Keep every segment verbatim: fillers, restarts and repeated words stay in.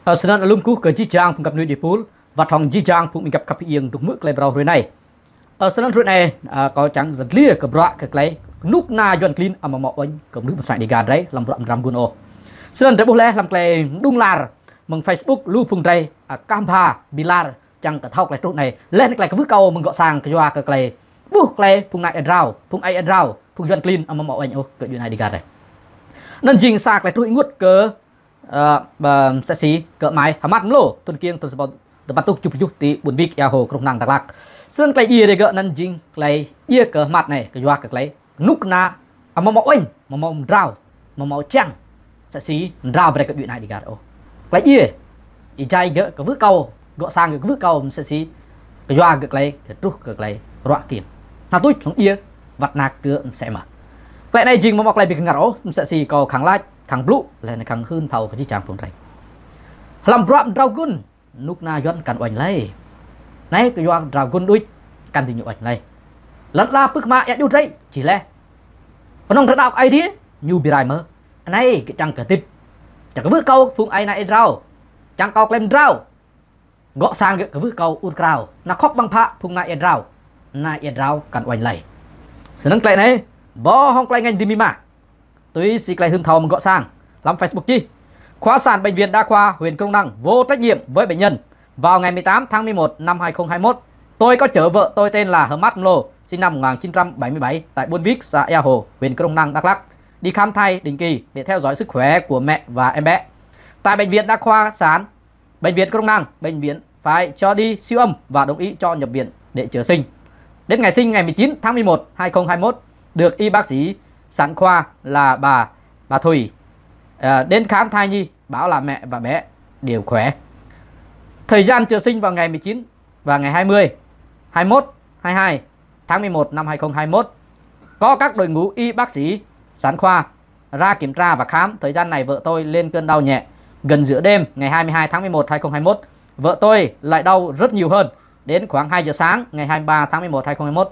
Ơ, snăn alum kuh kơ jih jang phung găp nui djuê pul, wăt hŏng jih jang phung ƀĭng găp khăp hơiêng dôk hmư̆ klei brâo hruê anei. Ơ, snăn hruê anei, ơ, kâo čiăng yăl dliê kơ bruă kơ klei knŭk kna Yuăn klin amâo mâo uêñ kơ mnuih ƀuôn sang Dega drei hlăm bruă mdrăm gun ôh. Snăn drei ƀuh leh hlăm klei mđung lar mơ̆ng Facebook lu phung drei, ơ, kah mbha bi lar čiăng kơ thâo klei truh anei. Leh anăn klei kwưh akâo mơ̆ng gŏ sang kyua kơ klei ƀuh klei phung nai êa drao, phung aê êa drao, phung Yuăn klin amâo mâo uêñ ôh kơ djuê ana Dega drei. Anăn jing sa klei truh ênguôt kơ, ơ, ƀă msĕ si kơ amai Hmat Mlô, thŭn kkiêng thŭn sa êbâo dua păn êtuh kjuh pluh kjuh ti ƀuôn Bik, Êa Hô, Krông Hnang, Dak Lak. Snăn klei djiê drei gơ̆ anăn jing klei djiê kơ Hmat anei, kyua kơ klei knŭk kna amâo mâo uêñ, amâo mâo mdrao, amâo mâo čiăng msĕ si mdrao brei kơ djuê ana Dega ôh. Klei djiê, êjai gơ̆ kwưh akâo, gŏ sang gơ̆ kwưh akâo msĕ si kyua kơ klei, kơ truh kơ klei ruă kkiêng. Knhal tuč hlŏng djiê, wăt anak gơ̆ msĕ mơh. Klei anei jing amâo mâo klei bi kngăr ôh, msĕ si kâo khăng lač, khăng blŭ, leh anăn khăng hưn thâo kơ jih jang phung drei. Hlăm bruă mdrao gun, knŭk kna Yuăn kăn uêñ lei. Anei kyua mdrao gun đuč, kăn diñu uêñ lei. Lăn ala pưk mă êa djuh drei, jih leh. Knŏng drei đăo kơ Aê Diê, ñu bi rai mơh. Anei gơ̆ čiăng kơ hdĭp. Čiăng kwưh akâo phung aê nai êa drao. Čiăng akâo klei mdrao. Gŏ sang gơ̆ kwưh akâo ur krao. Nao khŏk ƀăng bhă phung nai êa drao. Nai êa drao kăn uêñ lei. Snăn klei anei, bŏ hŏng klei ngêñ dĭ mĭ mă. Tui si klei hưn thâo mơ̆ng gŏ sang hlăm Facebook čih. Khoa sản bệnh viện đa khoa huyện Krông Năng vô trách nhiệm với bệnh nhân. Vào ngày mười tám tháng mười một năm hai không hai mốt, tôi có chở vợ tôi tên là Hmat Mlô, sinh năm một ngàn chín trăm bảy mươi bảy, tại Buôn Vik, xã Ea Hồ, huyện Krông Năng, Đắk Lắk, đi khám thai định kỳ để theo dõi sức khỏe của mẹ và em bé. Tại bệnh viện đa khoa sản, bệnh viện Krông Năng, bệnh viện phải cho đi siêu âm và đồng ý cho nhập viện để chờ sinh. Đến ngày sinh, ngày mười chín tháng mười một, hai không hai mốt, được y bác sĩ sản khoa là bà, bà Thùy, ờ, đến khám thai nhi, bảo là mẹ và bé đều khỏe. Thời gian chờ sinh vào ngày mười chín và ngày hai mươi, hai mốt, hai hai tháng mười một năm hai không hai mốt, có các đội ngũ y bác sĩ sản khoa ra kiểm tra và khám. Thời gian này vợ tôi lên cơn đau nhẹ. Gần giữa đêm ngày hai mươi hai tháng mười một, hai không hai mốt, vợ tôi lại đau rất nhiều hơn. Đến khoảng hai giờ sáng ngày hai mươi ba tháng mười một, hai không hai mốt,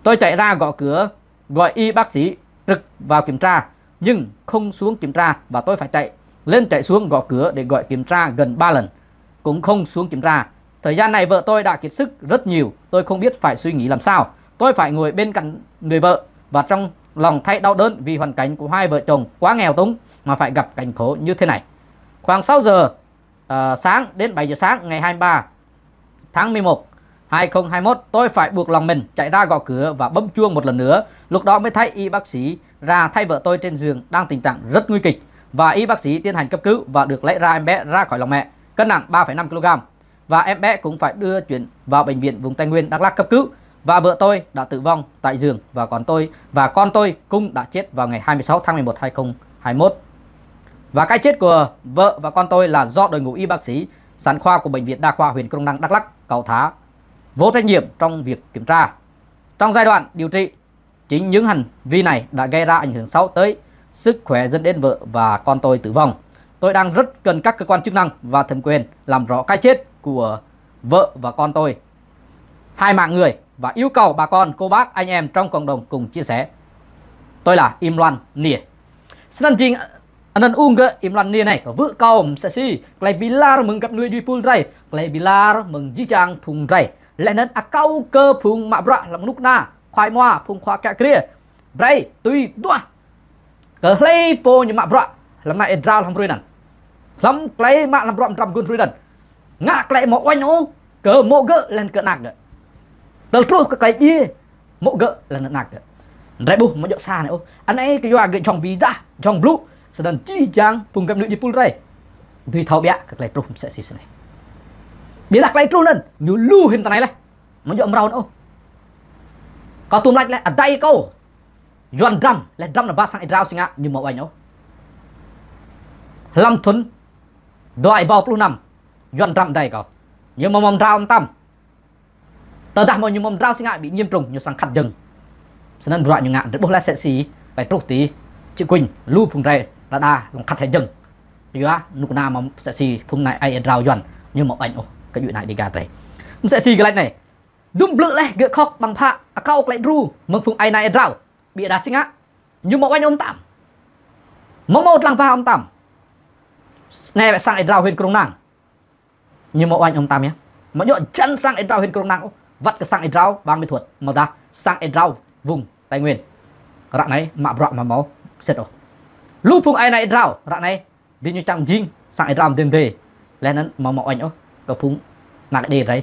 tôi chạy ra gõ cửa, gọi y bác sĩ trực vào kiểm tra, nhưng không xuống kiểm tra và tôi phải chạy lên chạy xuống gõ cửa để gọi kiểm tra gần ba lần. Cũng không xuống kiểm tra. Thời gian này vợ tôi đã kiệt sức rất nhiều, tôi không biết phải suy nghĩ làm sao. Tôi phải ngồi bên cạnh người vợ và trong lòng thấy đau đớn vì hoàn cảnh của hai vợ chồng quá nghèo túng mà phải gặp cảnh khổ như thế này. Khoảng sáu giờ, ờ, sáng đến bảy giờ sáng ngày hai mươi ba tháng mười một, hai không hai mốt, tôi phải buộc lòng mình chạy ra gõ cửa và bấm chuông một lần nữa. Lúc đó mới thấy y bác sĩ ra thấy vợ tôi trên giường đang tình trạng rất nguy kịch. Và y bác sĩ tiến hành cấp cứu và được lấy ra em bé ra khỏi lòng mẹ, cân nặng ba phẩy năm ki-lô-gam. Và em bé cũng phải đưa chuyển vào bệnh viện vùng Tây Nguyên Đắk Lắk cấp cứu. Và vợ tôi đã tử vong tại giường và còn tôi và con tôi cũng đã chết vào ngày hai mươi sáu tháng mười một, hai không hai mốt. Và cái chết của vợ và con tôi là do đội ngũ y bác sĩ sản khoa của bệnh viện đa khoa huyện Krông Năng, Đắk Lắk cẩu thả, vô trách nhiệm trong việc kiểm tra. Trong giai đoạn điều trị, chính những hành vi này đã gây ra ảnh hưởng xấu tới sức khỏe, dẫn đến vợ và con tôi tử vong. Tôi đang rất cần các cơ quan chức năng và thẩm quyền làm rõ cái chết của vợ và con tôi, hai mạng người, và yêu cầu bà con, cô bác, anh em trong cộng đồng cùng chia sẻ. Tôi là Im Loan Nia. Snăn jing anăn ung gơ̆ Im Loan Nia anei, kwưh akâo msĕ si klei bi lar mơ̆ng găp nui djuê pul drei, klei bi lar mơ̆ng jih jang phung drei. Leh anăn akâo kơ phung mă bruă hlăm knŭk kna, khua mua, phung khua kiă kriê, brei tui duah kơ hlei pô ñu mă bruă hlăm nai êa drao hlăm hruê anăn, hlăm klei mă hlăm bruă mdrăm gun hruê anăn, ngă klei amâo uêñ ôh kơ mô̆ gơ̆ leh anăn kơ anak gơ̆. Tơl truh kơ klei djiê mô̆ gơ̆ leh anăn anak gơ̆. Drei ƀuh amâo djŏ sa anei ôh. Anei kyua gơ̆ jhŏng bi êdah, jhŏng blŭ, snăn jih jang phung găp nui djuê pul drei dưi thâo ƀiă kơ klei truh msĕ si snei. Ƀiădah klei truh anăn ñu lu hĭn ti anei leh, amâo djŏ mrâo ôh. Kâo tuôm lač leh, adei kâo Yuăn mdrăm, leh mdrăm anăn ba sang êa drao si ngă ñu amâo uêñ ôh. Hlăm thŭn dua êbâo pluh năm, Yuăn mdrăm adei kâo, ñu amâo mâo mdrao mtam. Tơdah mâo ñu mâo mdrao si ngă bị nhiễm trùng, ñu srăng khăt jơ̆ng. Snăn bruă ñu ngă, drei ƀuh leh msĕ si klei truh ti Čư̆ Kuin, lu phung drei đa đa srăng khăt hĕ jơ̆ng. Yua knŭk kna mâo msĕ si phung nai êa drao Yuăn, ñu amâo uêñ ôh kơ djuê ana Dega drei. Msĕ si gơ̆ lač anei, dŭm blư̆ leh gơ̆ khŏk ƀăng bhă, akâo klei đru mơ̆ng phung aê nai êa drao. Ƀiădah si ngă, ñu amâo uêñ ôh mtam. Amâo mâo dlăng ba ôh mtam. Snei wĕ sang êa drao huyện Krông Năng, Ñu mâo uêñ ôh mtam yơh. Amâo djŏ hjăn sang êa drao huyện Krông Năng ôh. Wăt kơ sang êa drao bang Mỹ Thuột. Amâodah sang êa drao vùng Tây Nguyên. Ară anei mă bruă amâo mâo sĭt ôh. Lu phung ai nai êa drao ară anei diñu čiăng jing sang êa drao mdê mdê. Leh anăn amâo mâo uêñ ôh kơ phung anak Êđê drei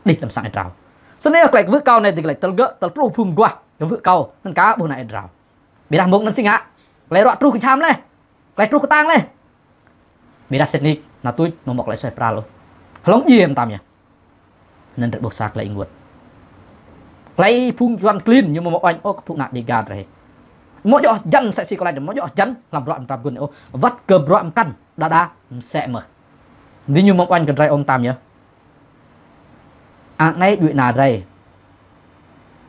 đih hlăm sang êa drao. Snăn klei kwưh akâo anei digơ̆ lač tơl gơ̆, tơl truh phung aguah kwưh akâo anăn ka ƀuh anak êa drao. Ƀiădah mông anăn si ngă, klei ruă truh kjham leh, klei truh ktang leh. Ƀiădah sĭt nik, anăn tuč, amâo mâo klei suaih pral ôh. Hlŏng djiê mtam yơh. Anăn drei ƀuh sa klei ênguôt. Klei phung Yuăn klin ñu amâo mâo uêñ ôh kơ phung anak Đêga drei. Amâo djŏ hjăn msĕ si kâo lač, amâo djŏ hjăn hlăm bruă mtam gun ôh. Wăt kơ bruă mkăn, đa đa msĕ mơh. Diñu amâo uêñ kơ drei ôh mtam yơh. Ară anei djuê ana drei.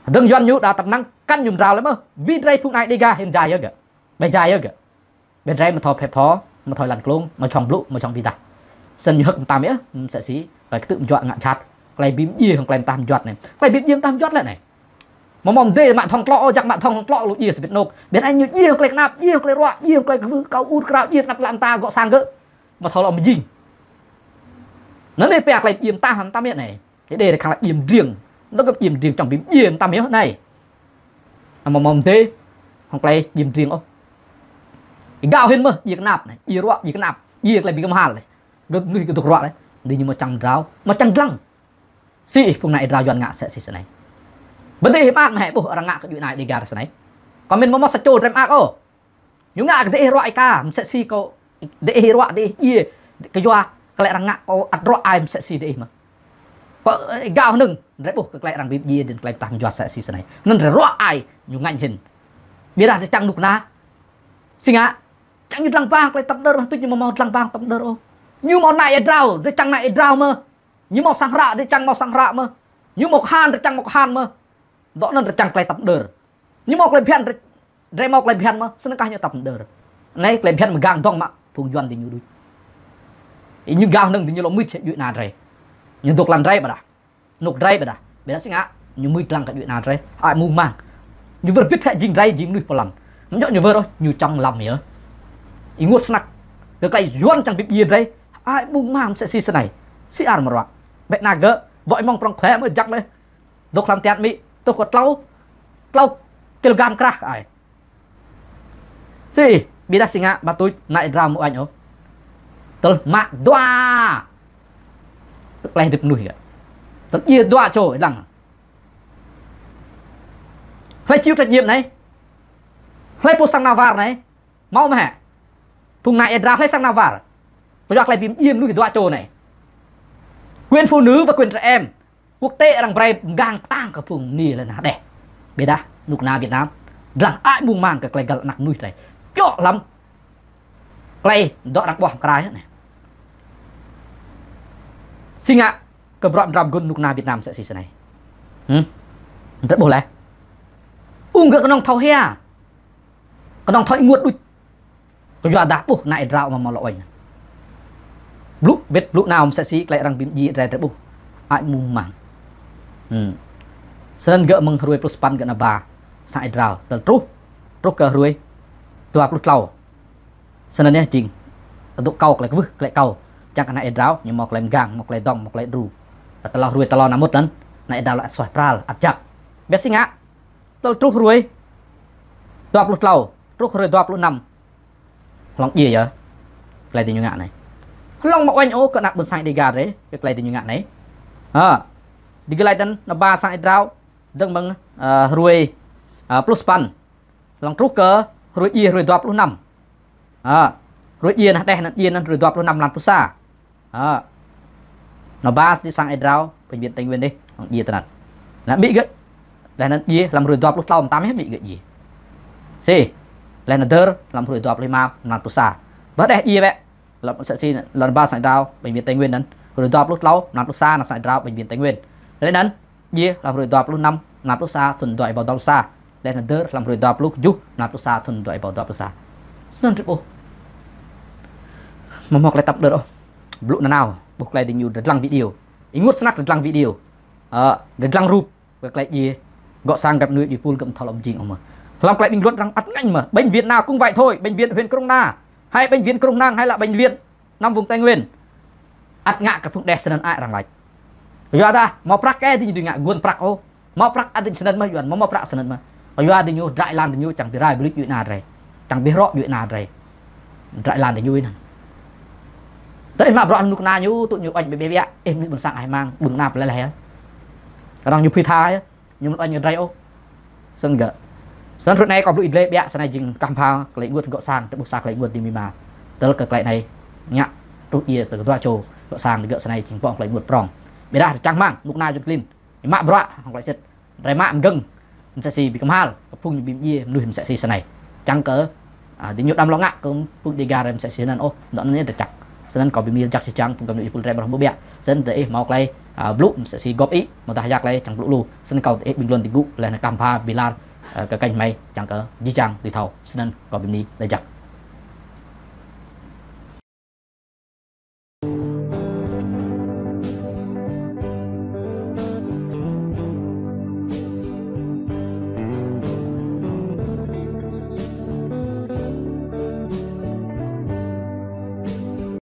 Dơ̆ng Yuăn ñu đa tăp năng kăn ñu mdrao leh mơh. Bi drei phung anak Đêga hĭn jai yơh gơ̆. Ƀai jai yơh gơ̆. Ƀiădah drei amâo thâo phĕ phŏ, amâo thâo lăn klông, amâo jhŏng blŭ, amâo jhŏng bi dah. Snăn ñu hơ̆k mtam yơh, msĕ si klei ktư̆ mjuă ngă jhat, klei bi mdjiê hŏng klei mtah mjuăt anei. Klei bi mdjiê mtah mjuăt leh anei. Amâo mâo mdê mă dhŏng tlŏ, ôh, jăk mă dhŏng tlŏ lu djiê sbĭt anôk. Ƀiădah ñu djiê hŏng klei knap, djiê hŏng klei ruă, djiê hŏng klei kwưh akâo ur krao, djiê knap lăn mta gŏ sang gơ̆. Amâo thâo lŏ mjing. Anăn anei pia klei djiê mtah mtam yơh anei. Êđê drei khăng lač djiê mdriêng. Anăn kơ djiê mdriêng čiăng bi mdjiê mtam yơh anei. Amâo mâo mdê hŏng klei djiê mdriêng ôh. Êgao hĭn mơh djiê knap anei, djiê ruă, djiê knap, djiê klei bi kmhal anei. Gơ̆ mnuih gơ̆ dôk ruă anei. Diñu amâo čiăng mdrao, amâo čiăng dlăng. Si ih phung anak êa drao Yuăn ngă msĕ si snei. Ƀiădah mơak mơh ƀuh arăng ngă kơ djuê ana Đêga drei snei. Kâo mĭn amâo mâo sa čô drei mơak ôh. Ñu ngă kơ diih ruă êka, msĕ si kâo, diih ruă, diih djiê, kyua klei arăng ngă kâo ăt ruă ai msĕ si diih mơh. Kâo, ơ, êgao hnơ̆ng, drei ƀuh kơ klei arăng bi mdjiê, dĭn klei mtah mjuăt msĕ si snei. Anăn drei ruă ai, ñu ngêñ hĭn. Ƀiădah drei čiăng knŭk kna. Si ngă, čiăng ñu dlăng bang klei tăp mđơr, tuč ñu amâo mâo dlăng bang tăp mđơr ôh. Ñu mâo anak êa drao, drei čiăng anak êa drao mơh. Ñu mâo sang hră, drei čiăng mâo sang hră mơh. Ñu mâo kahan, drei čiăng mâo kahan mơh. Dŏ anăn drei čiăng klei tăp mđơr. Ñu mâo klei bhiăn, drei, drei mâo klei bhiăn mơh, snăn kah ñu tăp mđơr. Anei klei bhiăn mgang dŏng mă phung Yuăn diñu đuč. Ih ñu gao hnơ̆ng diñu lŏ mưč djuê ana drei. Ñu dôk lăn drei ƀiădah. Anôk drei ƀiădah. Ƀiădah si ngă, ñu mưč dlăng kơ djuê ana drei. Ai mung mang. Ñu wơr bĭt hĕ jing drei, jing mnuih pô lăn. Amâo djŏ ñu wơr ôh, ñu čŏng lăm yơh. Ênguôt snăk. Kơ klei Yuăn čiăng bi mdjiê drei. Ai mung mang msĕ si snei. Si ar mruă. Ƀiădah gơ̆, ƀô̆ mơ̆ng prŏng khue mơh jăk leh. Dôk hlăm tian mĭ, tuh kơ tlâo, tlâo kilogram krah kơ ai. Si, ƀiădah si ngă, ƀă tuč, anak êa drao amâo uêñ ôh. Tơl mă dua. Klei hdĭp mnuih gơ̆. Tơl djiê dua čô êlan. Hlei chịu trách nhiệm anei. Hlei pô săng nao war anei. Mâo mơh hĕ. Phung anak êa drao hlei săng nao war. Kyua klei bi mdjiê mnuih dua čô anei. Quyền phụ nữ và quyền trẻ em. Quốc tế arăng brei mgang ktang kơ phung mniê leh anăn hđeh. Ƀiădah knŭk kna Việt Nam dlăng ai mung mang kơ klei găl anak mnuih drei. Djŏ hlăm klei dŏ arăng ƀuah mkra anei. Si ngă kơ bruă mdram gun knŭk kna Việt Nam msĕ si snei. Hm? Drei ƀuh leh. Ung gơ̆ knŏng thâo hia. Knŏng thâo ênguôt đuč. Kyuadah ƀuh anak êa drao amâo mâo lŏ uêñ. Blŭ wĭt blŭ nao msĕ si klei arăng bi mdjiê drei drei ƀuh. Ai mung mang. Hm. Snăn gơ̆ mơ̆ng hruê pluh sa păn gơ̆ nao ba sang êa drao. Tơl truh. Truh kơ hruê dua pluh tlâo. Snăn yơh jing. Dôk kâo klei kwưh, klei kâo. Čiăng kơ anak êa drao, ñu mâo klei mgang, mâo klei dŏng, mâo klei đru. Tlâo hruê tlâo nao mŭt anăn, anak êa drao lŏ ăt suaih pral, ăt jăk. Ƀiădah si ngă. Tơl truh hruê dua pluh tlâo, truh hruê dua pluh năm. Hlŏng djiê yơh. Klei diñu ngă anei. Hlŏng amâo uêñ ôh kơ anak ƀuôn sang Đêga drei, kơ klei diñu ngă anei. Ha. Digơ̆ lač anăn nao ba sang êa drao, dơ̆ng mơ̆ng, ơ, hruê, ơ, pluh sa păn. Hlŏng truh kơ hruê djiê hruê dua pluh năm. Ha. Hruê djiê anăn hđeh anăn djiê anăn hruê dua pluh năm mlan pluh sa. Ha. Nao ba ti sang êa drao, bệnh viện Tây Nguyên dih, hlŏng djiê tinăn. Leh mĭ gơ̆. Leh anăn djiê hlăm hruê dua pluh tlâo mtam yơh mĭ gơ̆ djiê. Si. Leh anăn dơr hlăm hruê dua pluh êma mlan pluh sa. Ƀiădah djiê bĕ. Hlăm msĕ si lăn ba sang êa drao, bệnh viện Tây Nguyên anăn. Hruê dua pluh tlâo mlan pluh sa nao sang êa drao, bệnh viện Tây Nguyên. Leh anăn djiê hlăm hruê dua pluh năm mlan pluh sa thŭn dua êbâo dua pluh sa. Leh anăn dơr hlăm hruê dua pluh kjuh mlan pluh sa thŭn dua êbâo dua pluh sa. Snăn drei ƀuh. Amâo mâo klei tăp mđơr ôh. Blŭ nanao, ƀuh klei diñu drei dlăng video. Ênguôt snăk drei dlăng video. Ơ, drei dlăng rup, kơ klei djiê. Gŏ sang găp mnuih djuê pul gơ̆ amâo thâo lŏ mjing ôh mơh. Hlăm klei bình luận arăng ăt ngêñ mơh. Bệnh viện nào cũng vậy thôi, bệnh viện huyện Krông Năng. Hay bệnh viện Krông Năng hay là bệnh viện năm vùng Tây Nguyên. Ăt ngă kơ phung hđeh snăn ai arăng lač. Kyuadah mâo prăk kơ diñu dưi ngă guôn prăk ôh. Mâo prăk ăt diñu snăn mơh, Yuăn mâo, mâo prăk snăn mơh. Kyua diñu dră êlan diñu čiăng bi rai bi luč djuê ana drei, čiăng bi hrŏ djuê ana drei. Dră êlan diñu anăn. Tơ ih mă bruă hlăm knŭk kna ñu, tŭ ñu uêñ ƀiă ƀiă, ih mnuih ƀuôn sang ai mang, ƀuôn ana plei leh. Arăng ñu phưi tha, ñu mlŏ ñu drei ôh. Snăn gơ̆. Snăn hruê anei kâo blŭ êdlê ƀiă, snei jing kah mbha klei ênguôt gŏ sang, tơ ƀuh sa klei ênguôt dĭng mĭma. Tơl kơ klei anei ngă truh djiê tơ kdua čô gŏ sang, gơ̆ snei jing bŏ klei ênguôt prŏng. Ƀiădah čiăng hmăng knŭk kna yuăn klin, ih mă bruă hŏng klei sĭt, drei mă mgơ̆ng, msĕ si bi kmhal kơ phung ñu bi mdjiê mnuih msĕ si snei. Čiăng kơ diñu đăm lŏ ngă kơ phung Dega drei msĕ si snăn ôh, dŏ anăn drei jăk. Snăn kâo bi mni jăk si čiăng phung găp djuê êpul drei ƀrah ƀuh ƀiă. Snăn tơ ih mâo klei blŭ msĕ si góp ý, amâodah ya klei čiăng blŭ lu, snăn kâo tơ ih bình luận ti gŭ leh anăn kah mbha bi lar kơ kênh hmei čiăng kơ jih jang dưi thâo. Snăn kâo bi mni lač jăk.